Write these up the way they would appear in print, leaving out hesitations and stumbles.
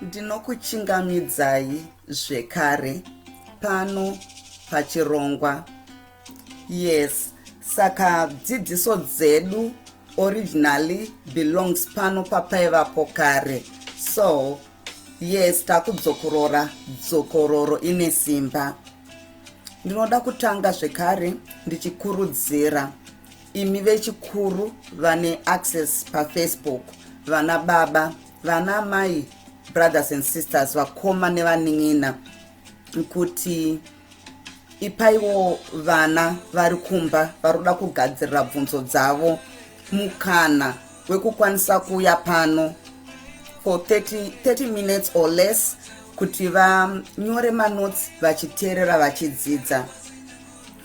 Ndinokuchingamidzai zvekare pano pachirongwa. Yes, saka dzidziso dzedu originally belongs pano papaivapo kare. So, yes, takudzokorora dzokororo ine simba. Ndinoda kutanga zvekare ndichikurudzira imi vechikuru vane access pafacebook, vana baba, vana amai, brothers and sisters, vakoma nevanin'ina, kuti ipaiwo vana vari kumba vari kuda kugadzirira bvunzo dzavo mukana wekukwanisa kuuya pano for 30, 30 minutes or less kuti vanyore manotsi vachiteerera vachidzidza.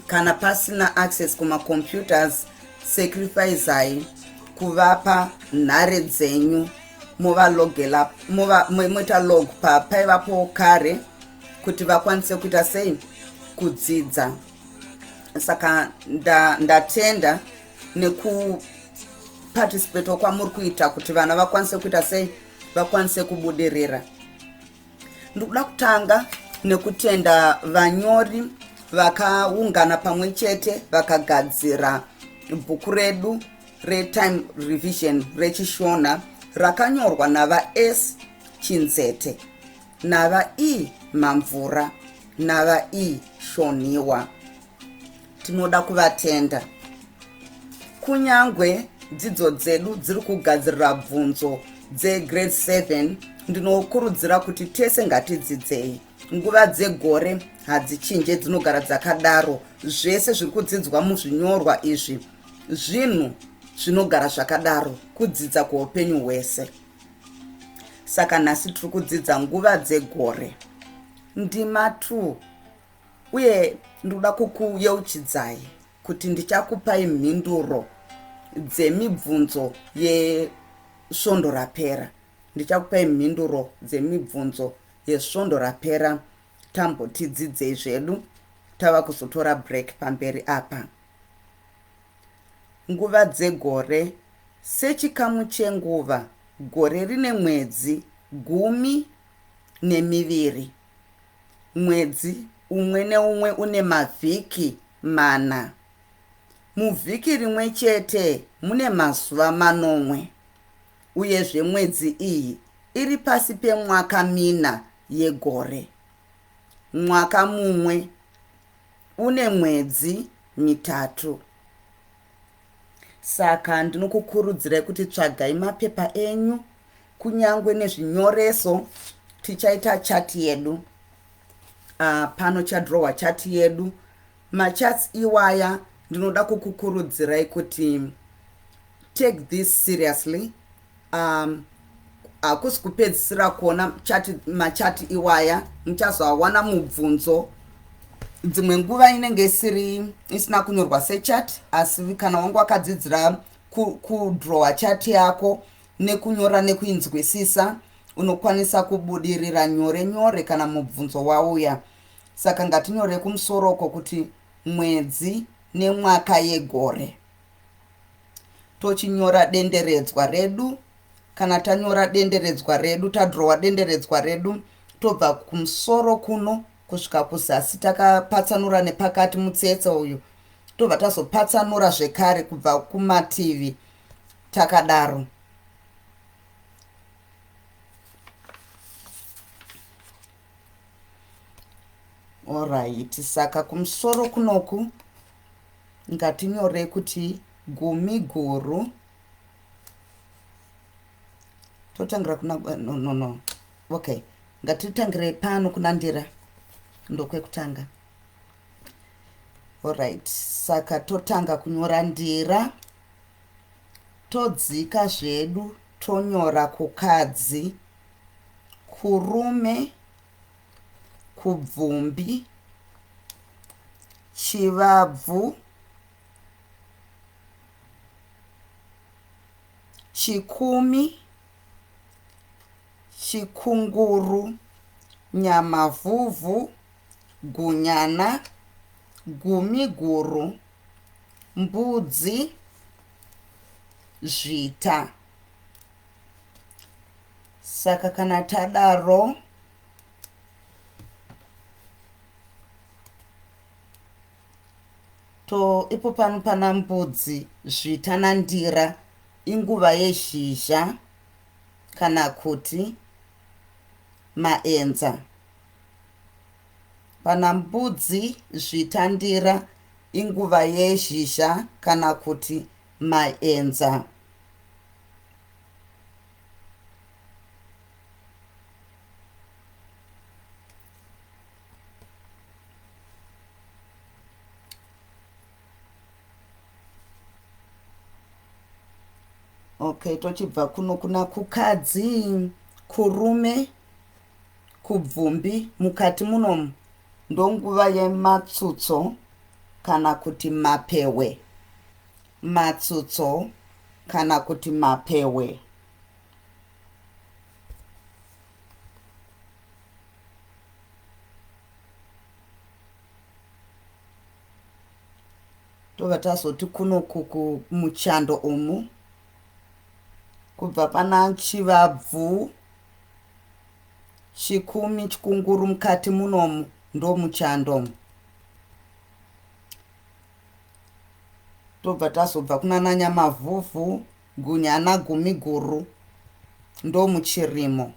Kana pasina access kumacomputers, sacrificai kuvapa nhare dzenyu movalogela moita log paivapo kare kuti vakwanise kuita sei kudzidza. Saka ndatenda nekuparticipatwa kwamuri kuita kuti vana vakwanise kuita sei vakwanise kubudirira. Ndikuda kutanga nekutenda vanyori vakaungana pamwe chete vakagadzira bhuku redu retime revision rechishona rakanyorwa nava S Chinzete, nava E Mamvura, nava E Shonhiwa. Tinoda kuvatenda. Kunyangwe dzidzo dzedu dziri kugadzirira bvunzo dzegrade 7, ndinokurudzira kuti tese ngatidzidzei. Nguva dzegore hadzichinje, dzinogara dzakadaro. Zvese zviri kudzidzwa muzvinyorwa izvi zvinhu zvinogara zvakadaro, kudzidza kweupenyu hwese. Saka nhasi tiri kudzidza nguva dzegore, ndima 2, uye ndinoda kukuyeuchidzai kuti ndichakupai mhinduro dzemibvunzo yesvondo rapera. Ndichakupai mhinduro dzemibvunzo yesvondo rapera. Tambotidzidzei zvedu, tava kuzotora break pamberi apa. Nguva dzegore. Sechikamu chenguva, gore rine mwedzi 12. Mwedzi umwe neumwe une mavhiki mana. Muvhiki rimwe chete mune mazuva manomwe. Uyezve mwedzi iyi iri pasi pemwaka mina yegore. Mwaka mumwe une mwedzi mitatu. Saka ndinokukurudzirai kuti tsvagai mapepa enyu kunyangwe nezvinyoreso. Tichaita chati yedu pano, chadrowa chati yedu. Machats iwaya ndinoda kukukurudzirai kuti take this seriously. Hakusi kupedzisira kuona chati, machati iwaya muchazoawana mubvunzo. Dzimwe nguva inenge isiri isina kunyorwa sechat, asi kana wangu wakadzidzira kudrowa chati yako nekunyora nekuinzwisisa, unokwanisa kubudirira nyore nyore kana mubvunzo wauya. Saka ngatinyore kumusoroko kuti mwedzi nemwaka yegore. Tochinyora denderedzwa redu. Kana tanyora denderedzwa redu, tadrowa denderedzwa redu, tobva kumusoro kuno kusvika kuzasi takapatsanura nepakati mutsetse uyu, tobva tazopatsanura zvekare kubva kumativi takadaro. Alright, saka kumusoro kunoku ngatinyorei kuti gumi guru, totangira kuna no, no, no. Okay, ngatitangirei pano kuna Ndira, ndokwekutanga. Alright, saka totanga kunyora Ndira, todzika zvedu tonyora Kukadzi, Kurume, Kubvumbi, Chivabvu, Chikumi, Chikunguru, Nyamavhuvhu, Gunyana, Gumiguru, Mbudzi, Zvita. Saka kana tadaro to ipo pano pana Mbudzi, Zvita naNdira inguva yezhizha kana kuti maenza. Pana Mbudzi, Zvita, Ndira inguva yezhizha kana kuti maenza. Okay, tochibva kuno kuna Kukadzi, Kurume, Kubvumbi. Mukati munomu ndonguva yematsutso kana kuti mapehwe. Matsutso kana kuti mapehwe. Tobva tazoti kuno kumuchando umu kubva pana Chivabvu, Chikumi, Chikunguru mukati munomu ndomuchando. Tobva tazobva kunana Nyamavhuvhu, Gunyana, Gumiguru ndomuchirimo.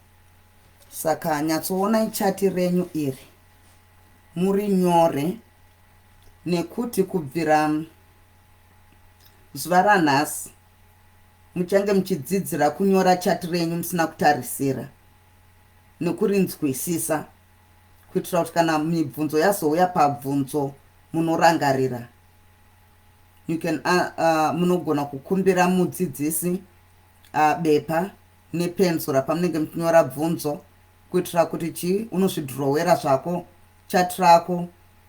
Saka nyatsoonai chati renyu iri muri nyore nekuti kubvira zuva ranhasi muchange muchidzidzira kunyora chati renyu musina kutarisira nekurinzwisisa kuitira kuti kana mibvunzo yazouya pabvunzo munorangarira. You can, munogona kukumbira mudzidzisi bepa nepenzura pamunenge muchinyora bvunzo kuitira kuti chii unozvidhurowera zvako chati rako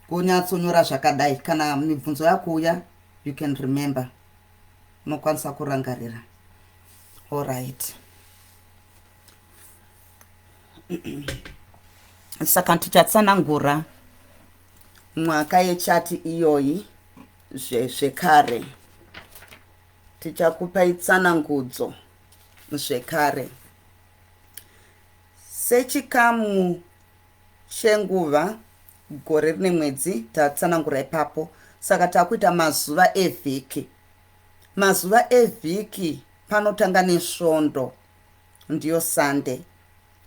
wonyatsonyora zvakadai. Kana mibvunzo yakuuya you can remember, unokwanisa kurangarira. Alright, saka tichatsanangura mwaka yechati iyoyi zvekare. Tichakupai tsanangudzo zvekare sechikamu chenguva. Gore rine mwedzi tatsanangura ipapo, saka takuita mazuva evhiki. Mazuva evhiki panotanga nesvondo, ndiyo Sunday,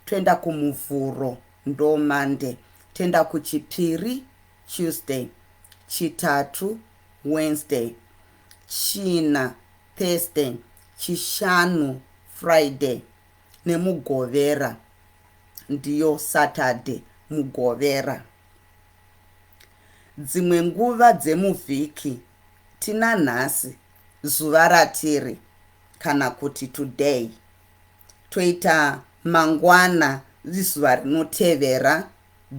toenda kuMuvhuro, ndo Monday, toenda kuChipiri, Tuesday, Chitatu, Wednesday, China, Thursday, Chishanu, Friday, neMugovera ndiyo Saturday, Mugovera. Dzimwe nguva dzemuvhiki tina nhasi, zuva ratiri kana kuti today, toita mangwana, izuva rinotevera,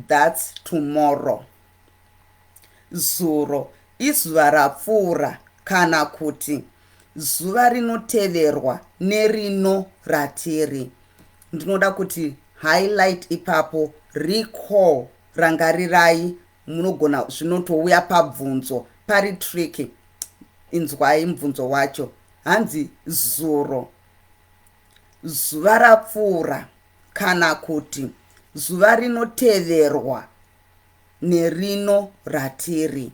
that's tomorrow. Zuro izuva rapfuura kana kuti zuva rinoteverwa nerino ratiri. Ndinoda kuti highlight ipapo, recall, rangarirai, munogona zvinotouya pabvunzo pari tricky. Inzwai mubvunzo wacho, hanzi zuro zuva rapfuura kana kuti zuva rinoteverwa nerino ratiri.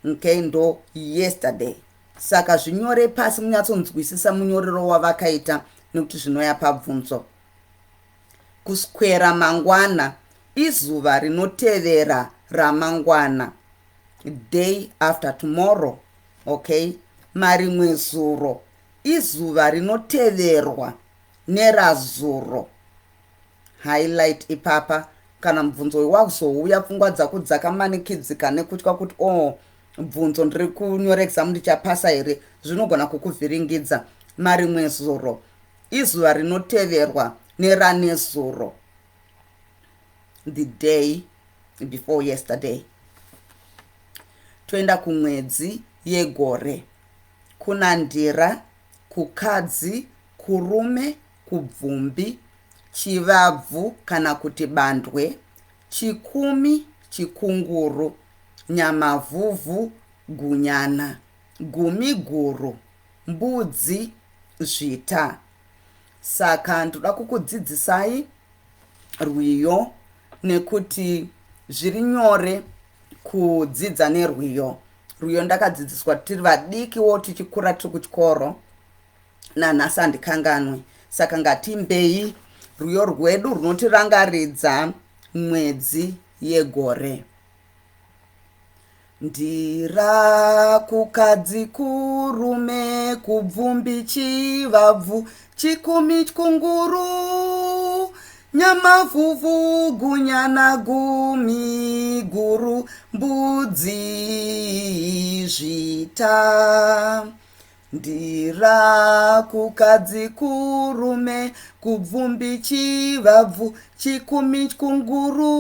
Okay, ndo yesterday. Saka zvinyore pasi munyatsonzwisisa munyorero wavakaita nekuti zvinoya pabvunzo. Kuswera mangwana izuva rinotevera ramangwana, day after tomorrow. Okay, marimwe zuro izuva rinoteverwa nerazuro. Highlight ipapa. Kana mubvunzo uyu wakuzouya, pfungwa dzako dzakamanikidzika nekutya kuti, "Oh, bvunzo ndiri kunyora exam, ndichapasa here?" Zvinogona kukuvhiringidza. Marimwe zuro izuva rinoteverwa neranezuro, the day before yesterday. Toenda kumwedzi yegore. Kuna Ndira, Kukadzi, Kurume, Kubvumbi, Chivabvu kana kuti Bandwe, Chikumi, Chikunguru, Nyamavhuvhu, Gunyana, Gumiguru, Mbudzi, Zvita. Saka ndoda kukudzidzisai rwiyo nekuti zviri nyore kudzidza nerwiyo. Rwiyo ndakadzidziswa tiri vadikiwo tichikura tiri kuchikoro nanhasi handikanganwe. Saka ngatiimbei rwiyo rwedu runotirangaridza mwedzi yegore. Ndira kukadzi kurume kubvumbi chivabvu chikumi chikunguru nyamavhuvhu gunyana gumi guru mbudzi zvita. Ndira kukadzi kurume kubvumbi chivabvu chikumi chikunguru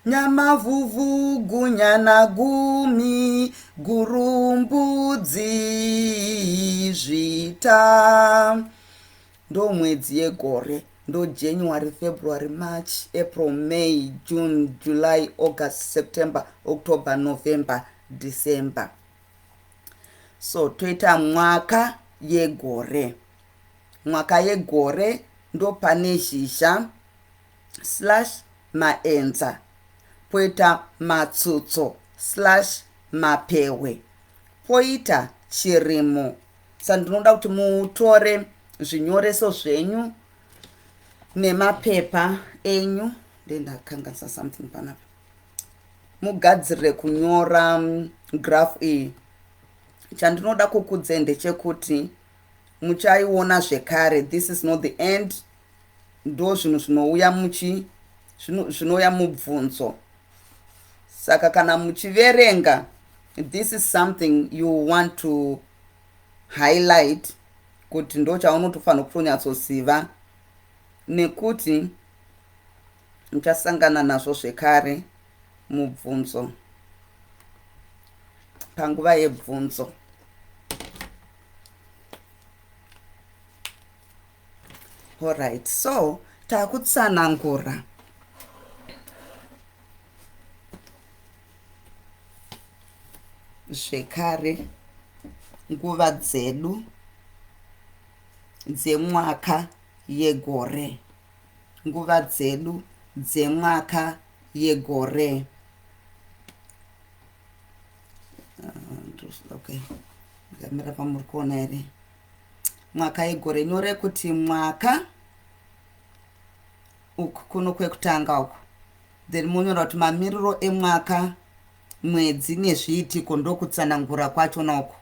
nyamavhuvhu gunyana gumi gurumbudzi zvita. Ndomwedzi yegore ndo January, February, March, April, May, June, July, August, September, October, November, December. So toita mwaka yegore. Mwaka yegore ndopane zhizha slash maenza, poita matsutso slash mapehwe, poita chirimo. Sa ndinoda kuti mutore zvinyoreso zvenyu nemapepa enyu. Ndendakanganisa something panapa. Mugadzirire kunyora graph iyi. Chandinoda kukudzei ndechekuti muchaiona zvekare. This is not the end. Ndo zvinhu zvinouya muchi zvinouya mubvunzo. Saka kana muchiverenga, this is something you want to highlight kuti ndo chaunotofanira kutonyatsoziva nekuti muchasangana nazvo zvekare mubvunzo panguva yebvunzo. Alright, so takutsanangura zvekare nguva dzedu dzemwaka yegore. Nguva dzedu dzemwaka yegore. Okay, ndikamira pamuri kuona here? Mwaka yegore, nyore kuti mwaka uku kuno kwekutanga uku, then monyora kuti mamiriro emwaka, mwedzi nezviitiko, ndokutsanangura kwachona uku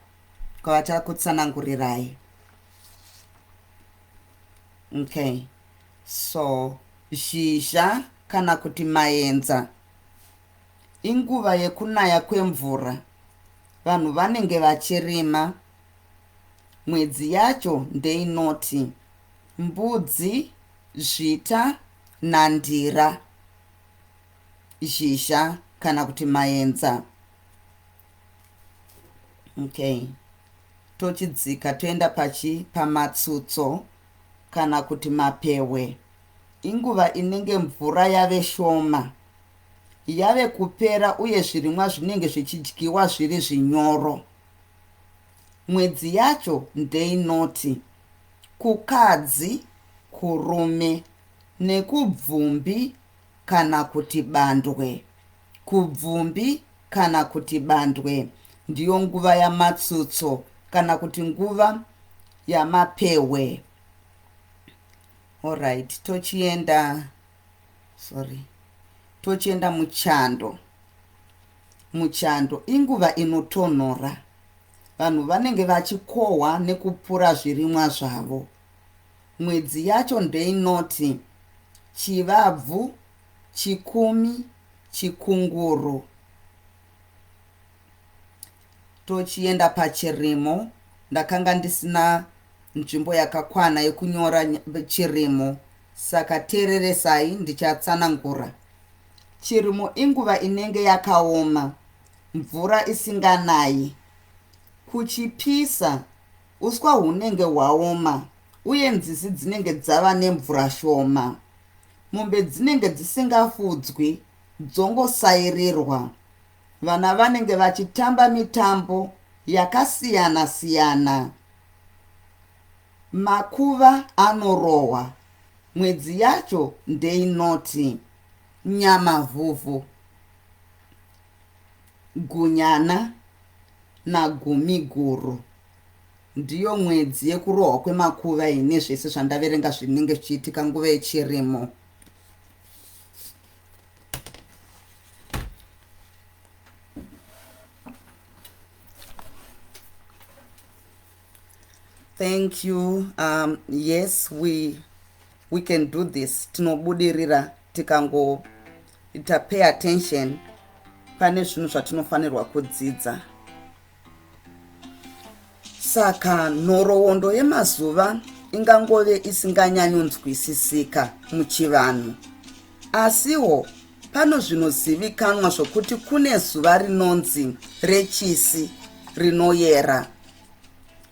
kwavachakutsanangurirai. Okay, so zhizha kana kuti maenza inguva yekunaya kwemvura, vanhu vanenge vachirima. Mwedzi yacho ndeinoti Mbudzi, Zvita naNdira. Zhizha kana kuti maenza. Okay, tochidzika toenda pachi pamatsutso kana kuti mapehwe. Inguva inenge mvura yave shoma, yave kupera uye zvirimwa zvinenge zvichidyiwa zviri zvinyoro. Mwedzi yacho ndeinoti Kukadzi, Kurume neKubvumbi kana kuti Bandwe. Kubvumbi kana kuti Bandwe ndiyo nguva yamatsutso kana kuti nguva yamapehwe. Alright, tochienda, sorry, tochienda muchando. Muchando inguva inotonhora. Vanhu vanenge vachikohwa nekupura zvirimwa zvavo. Mwedzi yacho ndeinoti Chivabvu, Chikumi, Chikunguru. Tochienda pachirimo. Ndakanga ndisina nzvimbo yakakwana yekunyora chirimo saka teereresai ndichatsanangura. Chirimo inguva inenge yakaoma, mvura isinganayi. Kuchipisa, uswa hunenge hwaoma uye nzizi dzinenge dzava nemvura shoma. Mombe dzinenge dzisingafudzwi dzongosairirwa. Vana vanenge vachitamba mitambo yakasiyana-siyana. Makuva anorohwa. Mwedzi yacho ndeinoti, Nyamavhuvhu, Gunyana naGumiguru. Ndiyo mwedzi yekurohwa kwemakuva iyi nezvese zvandaverenga zvinenge zvichiitika nguva yechirimo. Thank you. Yes, we can do this. Tinobudirira tikangoita pay attention pane zvinhu zvatinofanirwa kudzidza. Saka nhoroondo yemazuva ingangove isinganyanyonzwisisika muchivanhu. Asiwo pano zvinozivikanwa zvokuti kune zuva rinonzi rechisi rinoyera.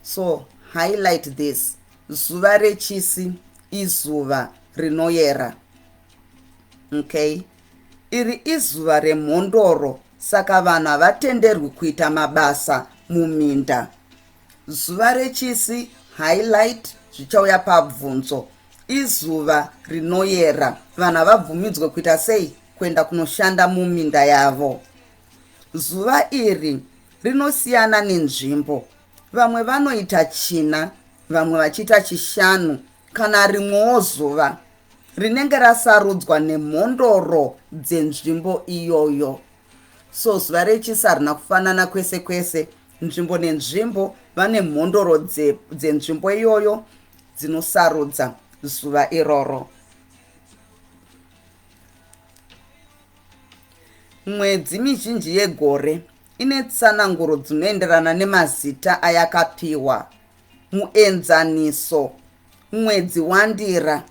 So highlight this. Zuva rechisi izuva rinoyera. Okay. Iri izuva remhondoro saka vanhu havatenderwi kuita mabasa muminda. Zuva rechisi highlight zvichauya pabvunzo. Izuva rinoyera. Vanhu havabvumidzwe kuita sei? Kuenda kunoshanda muminda yavo. Zuva iri rinosiyana nenzvimbo. Vamwe vanoita China, vamwe vachiita Chishanu kana rimwewo zuva rinenge rasarudzwa nemhondoro dzenzvimbo iyoyo. So zuva rechisi harina kufanana kwese kwese, nzvimbo nenzvimbo vane mhondoro dzenzvimbo iyoyo dzinosarudza zuva iroro. Mwedzi mizhinji yegore ine tsananguro dzinoenderana nemazita ayakapiwa. Muenzaniso, mwedzi waNdira,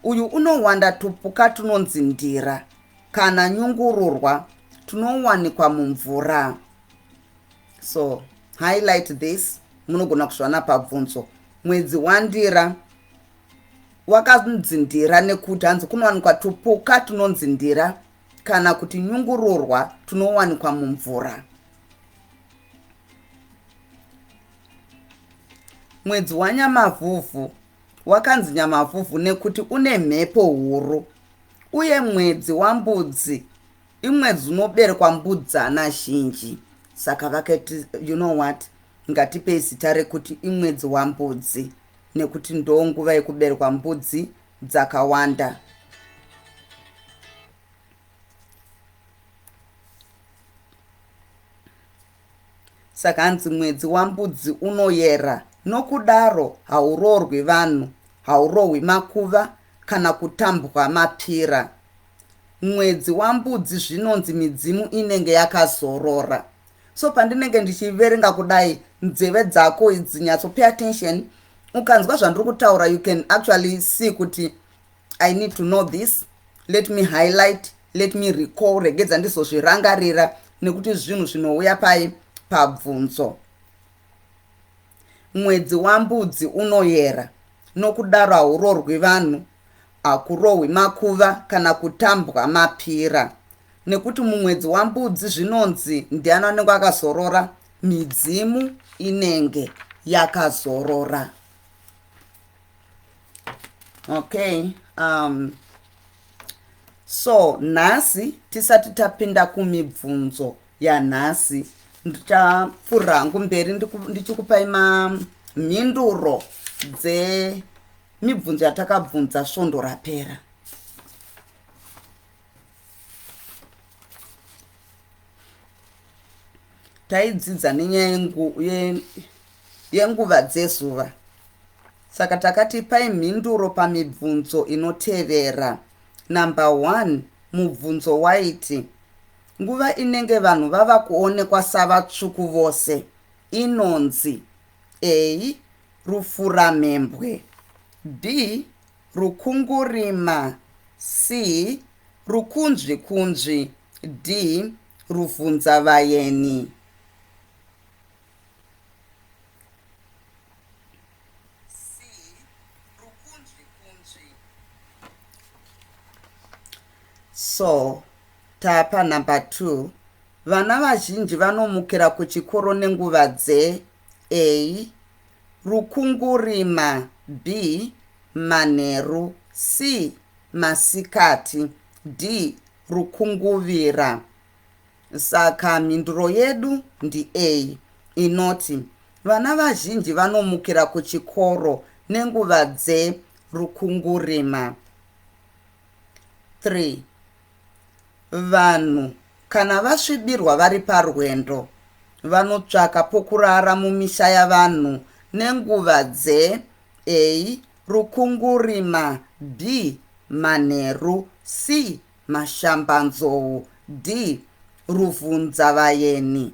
uyu unowanda tupuka tunonzi ndira kana nyungururwa tunowanikwa mumvura. So, highlight this, munogona kuzviwana pabvunzo. Mwedzi waNdira wakanzi ndira nekuti hanzi kunowanikwa tupuka tunonzi ndira kana kuti nyungururwa tunowanikwa mumvura. Mwedzi waNyamavhuvhu wakanzi Nyamavhuvhu nekuti une mhepo huru uye mwedzi waMbudzi imwedzi unoberekwa mbudzana zhinji. Saka vakati you know what, ngatipei zita rekuti imwedzi waMbudzi nekuti ndonguva yekuberekwa mbudzi dzakawanda. Saka hanzi mwedzi waMbudzi unoyera, nokudaro hauroorwi vanhu, haurohwi makuva kana kutambwa mapira. Mwedzi waMbudzi zvinonzi midzimu inenge yakazorora. So pandinenge ndichiverenga kudai, nzeve dzako idzi nyatso pay attention. Ukanzwa zvandiri kutaura, you can actually see kuti I need to know this, let me highlight, let me recall, regedza ndizozvirangarira nekuti zvinhu zvinouya pai pabvunzo. Mwedzi waMbudzi unoyera, nokudaro haurorwi vanhu, hakurohwi makuva kana kutambwa mapira. Nekuti mumwedzi waMbudzi zvinonzi ndiani anenge akazorora? Midzimu inenge yakazorora. Okay, so nhasi tisati tapinda kumibvunzo yanhasi, ndichapfuurira hangu mberi ndichikupai mhinduro dzemibvunzo yatakabvunza svondo rapera. Taidzidza nenyaya yenguva dzezuva. Saka takati pai mhinduro pamibvunzo inotevera. Number 1, mubvunzo waiti nguva inenge vanhu vava kuonekwa savatsvuku vose inonzi A. Rufuramhembwe, B. Rukungurima, C. Rukunzvikunzvi, D. Ruvhunzavayeni. C. Rukunzvikunzvi. So, tapa number 2. Vana vazhinji vanomukira kuchikoro nenguva dze A. Rukungurima. B. Manheru C. Masikati D. Rukunguvira Saka mhinduro yedu ndi A inoti vana vazhinji vanomukira kuchikoro nenguva dze rukungurima. 3 Vanhu kana vasvibirwa vari parwendo vanotsvaka pokurara mumisha yavanhu nenguva dze A. Rukungurima B. Manheru C. Mashambanzou D. Ruvhunzavayeni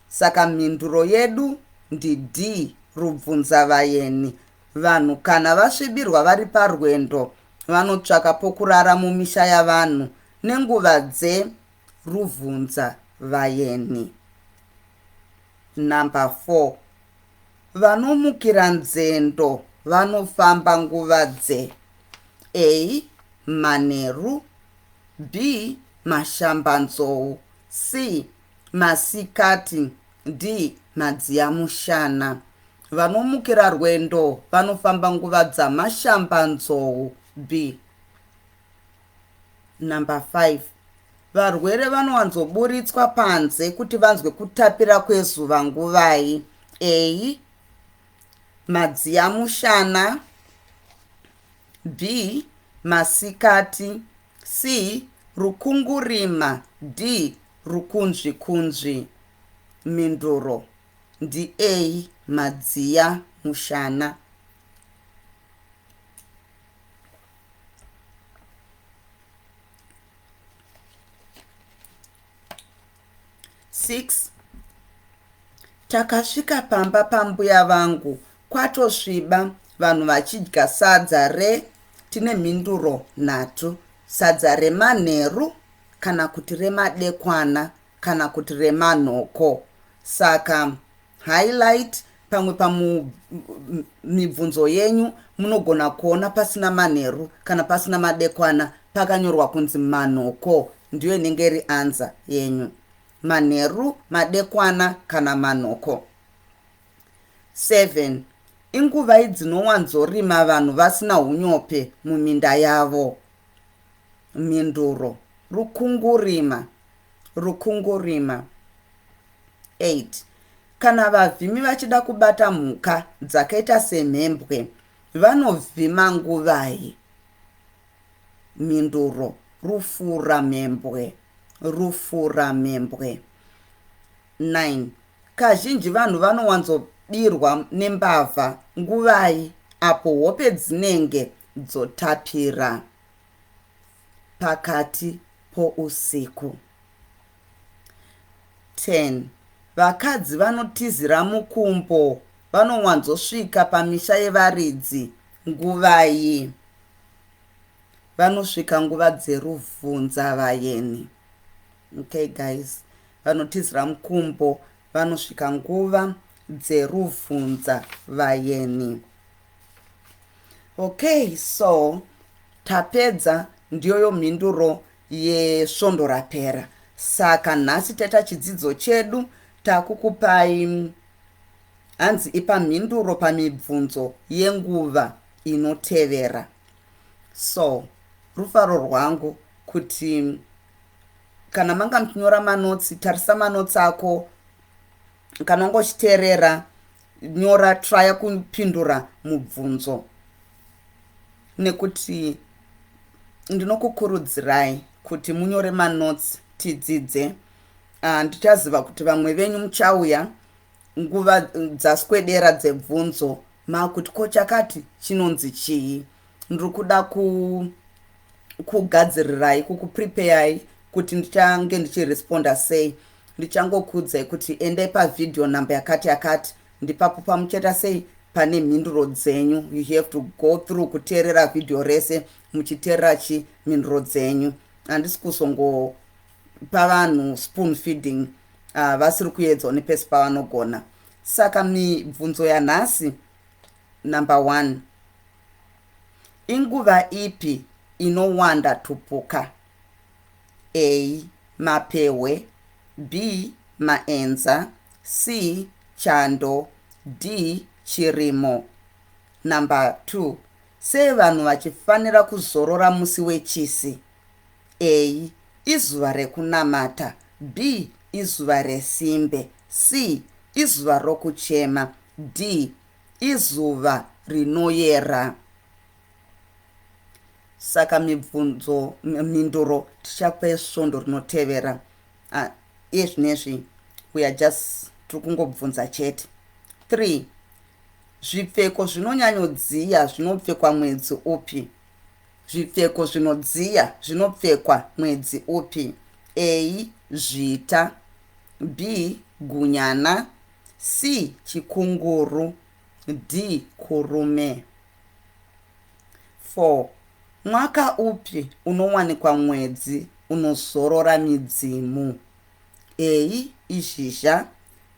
Saka mhinduro yedu ndi D. Rubvunzavayeni Vanhu kana vasvibirwa vari parwendo vanotsvaka pokurara mumisha yavanhu nenguva dze ruvhunza vayeni. Number 4. Vanomukira nzendo vanofamba nguva dze A. Manheru B. Mashambanzou C. Masikati D. Madziyamushana Vanomukira rwendo vanofamba nguva dzamashambanzou B. Number 5. Varwere vanowanzoburitswa panze kuti vanzwe kutapira kwezuva nguvai? A. Madziyamushana B. Masikati C. Rukungurima D. Rukunzvikunzvi Mhinduro ndi A. Madziya mushana. 6 Takasvika pamba pambuya vangu kwatosviba vanhu vachidya sadza re tine mhinduro nhatu sadza remanheru kana kuti remadekwana kana kuti remanhoko saka Highlight pamwe pamibvunzo yenyu munogona kuona pasina manheru kana pasina madekwana pakanyorwa kunzi manhoko ndiyo inenge iri anza yenyu manheru madekwana kana manhoko 7 inguvai dzinowanzorima vanhu vasina unyope muminda yavo mhinduro rukungurima rukungurima 8 Kana vavhimi vachida kubata mhuka dzakaita semhembwe vanovhima nguvai? Mhinduro, Rufuramhembwe. Rufuramhembwe. 9 Kazhinji vanhu vanowanzobirwa nembavha nguvai apo hope dzinenge dzotapira? Pakati pousiku. 10 Vakadzi vanotizira mukumbo vanowanzosvika pamisha yevaridzi nguvai? Vanosvika nguva dzeruvhunzavayeni. Okay guys, vanotizira mukumbo vanosvika nguva dzeruvhunzavayeni. Okay, so tapedza ndiyoyo mhinduro yesvondo rapera. Saka nhasi taita chidzidzo chedu takukupai hanzi ipa mhinduro pamibvunzo yenguva inotevera. So rufaro rwangu kuti kana manga muchinyora manotsi tarisa manotsi ako kana wanga uchiteerera nyora traya kupindura mubvunzo nekuti ndinokukurudzirai kuti munyore manotes tidzidze. Uh, ndichaziva kuti vamwe venyu muchauya nguva dzaswedera dzebvunzo makuti ko chakati chinonzi chii ndiri kuda ku kugadzirirai kukuprepeyai kuti ndichange ndichiresponda sei ndichangokuudzai kuti endai pavhidhiyo namba yakati yakati ndipapo pamuchaita sei pane mhinduro dzenyu you have to go through kuteerera vhidhiyo rese muchiteerera chi mhinduro dzenyu handisi kuzongopa vanhu spoon feeding uh, vasiri kuedzawo nepese pavanogona saka mibvunzo yanhasi number one inguva ipi inowanda tupuka A. Mapehwe B. Maenza C. Chando D. Chirimo. Number 2. Sei vanhu vachifanira kuzorora musi weChisi? A. Izuva rekunamata. B. Izuva resimbe. C. Izuva rokuchema. D. Izuva rinoyera. Saka mibvunzo mhinduro tichakupai svondo rinotevera. Ah, iye zvinezvi we are just tiri kungobvunza chete. 3. Zvipfeko zvinonyanyodziya zvinopfekwa mwedzi upi? Zvipfeko zvinodziya zvinopfekwa mwedzi upi? A. Zvita. B. Gunyana. C. Chikunguru. D. Kurume. 4. Mwaka upi unowanikwa mwedzi unozorora midzimu? A. Izhizha.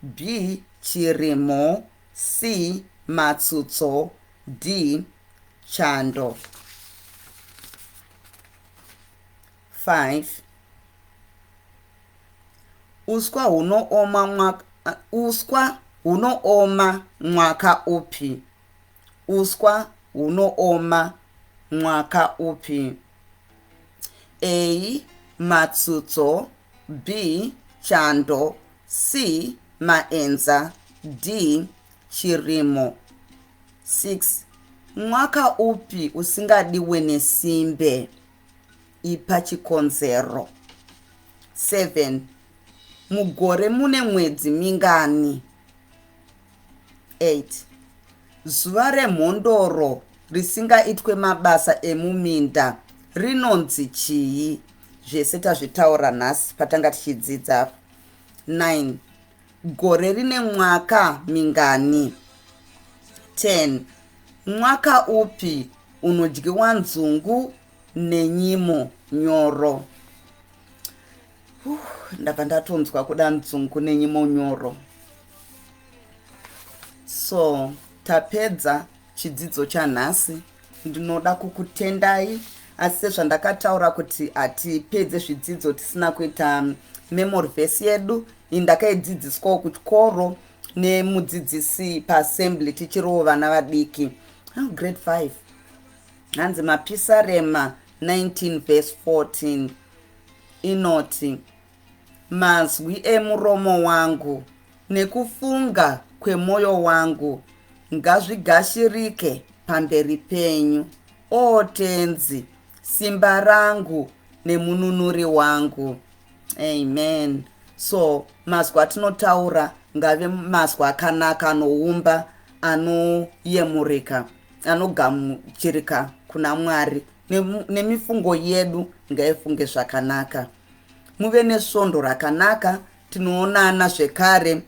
B. Chirimo. C. Matsutso. D. Chando. 5. Uswa hunooma mwaka, uswa hunooma mwaka upi? Uswa hunooma mwaka upi? A. Matsutso. B. Chando. C. Maenza. D. Chirimo. 6. Mwaka upi usingadiwe nesimbe? Ipa chikonzero. 7. Mugore mune mwedzi mingani? 8. Zuva remhondoro risingaitwe mabasa emuminda rinonzi chii? Zvese tazvitaura nhasi patanga tichidzidza. 9. Gore rine mwaka mingani? 10. Mwaka upi unodyiwa nzungu nenyimo nyoro? Ndabva ndatonzwa kuda nzungu nenyimo nyoro. So tapedza chidzidzo chanhasi. Ndinoda kukutendai, asi sezvandakataura kuti hatipedze zvidzidzo tisina kuita memory verse yedu. Iyi ndakaidzidziswawo kuchikoro nemudzidzisi paassembly tichiriwo vana vadiki, oh, grade 5. Hanzi Mapisarema 19 verse 14 inoti, Mazwi emuromo wangu nekufunga kwemwoyo wangu ngazvigashirike pamberi penyu, O Tenzi, simba rangu nemununuri wangu. Amen. So mazwi atinotaura ngave mazwi akanaka, anoumba, anoyemurika, anogamuchirika kuna Mwari. Nemifungo yedu ngaifunge zvakanaka. Muve nesvondo rakanaka. Tinoonana zvekare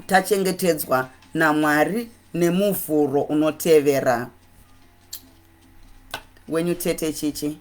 tachengetedzwa naMwari neMuvhuro unotevera. Wenyu Tete Chichi.